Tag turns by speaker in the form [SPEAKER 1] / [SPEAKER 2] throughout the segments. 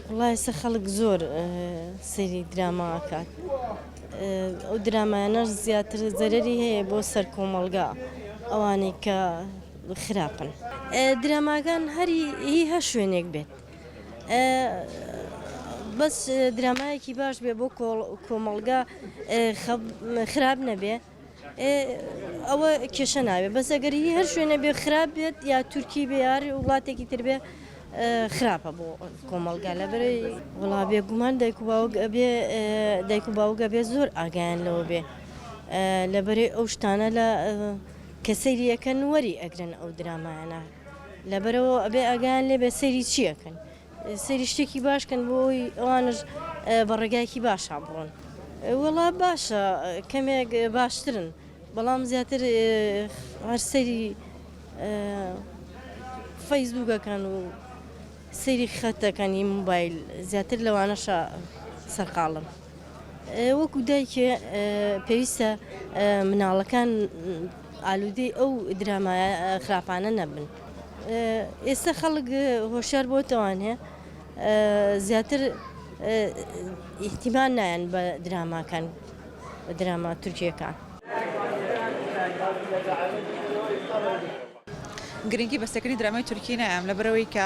[SPEAKER 1] وەڵا ئێستا خەڵک زۆر سەیری دراما ئەکات ئەو درامایانەش زیاتر زەرەری هەیە بۆ سەر کۆمەڵگا ئەوانەی کە خراپن. دراماکان هەری هی هەر شوێنێک بێت بەس درامایەکی باش بێ بۆ کۆمەڵگا خراپ نەبێ ئەوە کێشە نابێ بەس ئەگەر هی هەر شوێنە بێ خراپ بێت یا تورکی بێ هەر وڵاتێکی تر بێ خراپە بۆ کۆمەڵگا لەبەرەی وڵا بێگومان دایک و باوک ئەبێ دایک و باوک ئەبێ زۆر ئاگایان لەوە بێ لەبەرەی ئەو شتانە لە کە سەیری ئەکەن وەری ئەگرن ئەو درامایانە لەبەرەوە ئەبێ ئاگایان لێ بێ سەیری چی ئەکەن سەیری شتێکی باش کەن بۆ ئەوەی ئەوانش بە ڕێگایەکی باشا بڕۆن. وەڵا باشە کەمێک باشترن بەڵام زیاتر هەر سەیری فەیسبووکەکەن و سەیری خەتەکەنی موبایل زیاتر لەوانەشە سەرقاڵن. وەکو دایکێ پێویستە مناڵەکان ئالوودەی ئەو درامایە خراپانە نەبن. ئێستا خەڵک هۆشیار بۆتەوانێ زیاتر ئیهتیمان نایەن بە دراماکان بە دراما تورکیەکان.
[SPEAKER 2] گرنگی بە سەکردنی درامای تورکی نایەم لەبەرئەوەی کە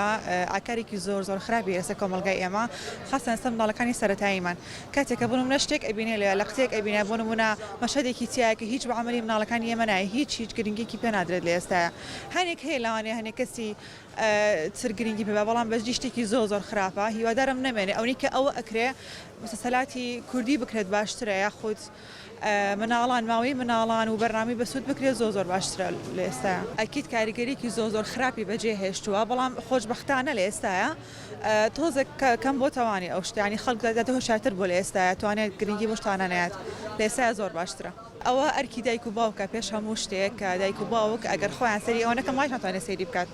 [SPEAKER 2] ئاکارێکی زۆر زۆر خراپی لەسەر کۆمەڵگای ئێمە خاستەن لەسەر منداڵەکانی سەرەتاییمان کاتێک کە بۆ نمونە شتێک ئەبینێ لە لە قسەیەک ئەبینێ بۆ نمونە مەشهەدێکی تیایە کە هیچ بە عەمەلی منداڵەکانی ئێمە نایە هیچ هیچ گرنگیەکی پێ نادرێت لە ئێستایا هەنێک هەیە لەوانەیە هەنێک کەسی تر گرنگی پێ با بەڵام بەجدی شتێکی زۆر زۆر خراپە هیوادارم نەمێنێ ئەونەی کە ئەوە ئەکرێ مسەسەلاتی کوردی بکرێت باشترە یاخود مناڵان ماوەی مناڵان و بەرنامەی بەسوود بکرێت زۆر زۆر باشترە لە ئێستایا. ئەکید کاریگەریەکی زۆر زۆر خراپی بەجێ هێشتووە بەڵام خۆشبەختانە لە ئێستایا تۆزێک کەم بۆتەوانی ئەو شتە یانی خەڵک زیاتر هۆشیارتر بووە لە ئێستایا توانێت گرنگی بۆ شتانە نەیات لە ئێستایا زۆر باشترە. ئەوە ئەرکی دایک و باوکە پێش هەموو شتێک کە دایک و باوک ئەگەر خۆیان سەیری ئەوە نەکەن ماڵیش ناتوانێت سەیری بکات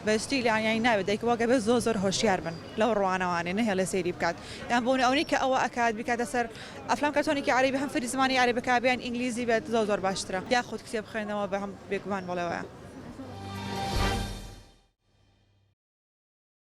[SPEAKER 2] بەجدی یانی نابێت دایک و باوک ئەبێت زۆر زۆر هۆشیار بن لەو ڕوانەوانەی نەهێڵێ سەیری بکات یان بۆ ئەونەی کە ئەوە ئەکات بیکاتە سەر ئەفلام کارتۆنێکی عەرەبی هەم فێری زمانی عەرەبی بکا یان ئینگلیزی بێت زۆر زۆر باشترە یاخود کتێب خوێندنەوە بە هەم بێگومان بەڵێ وایە.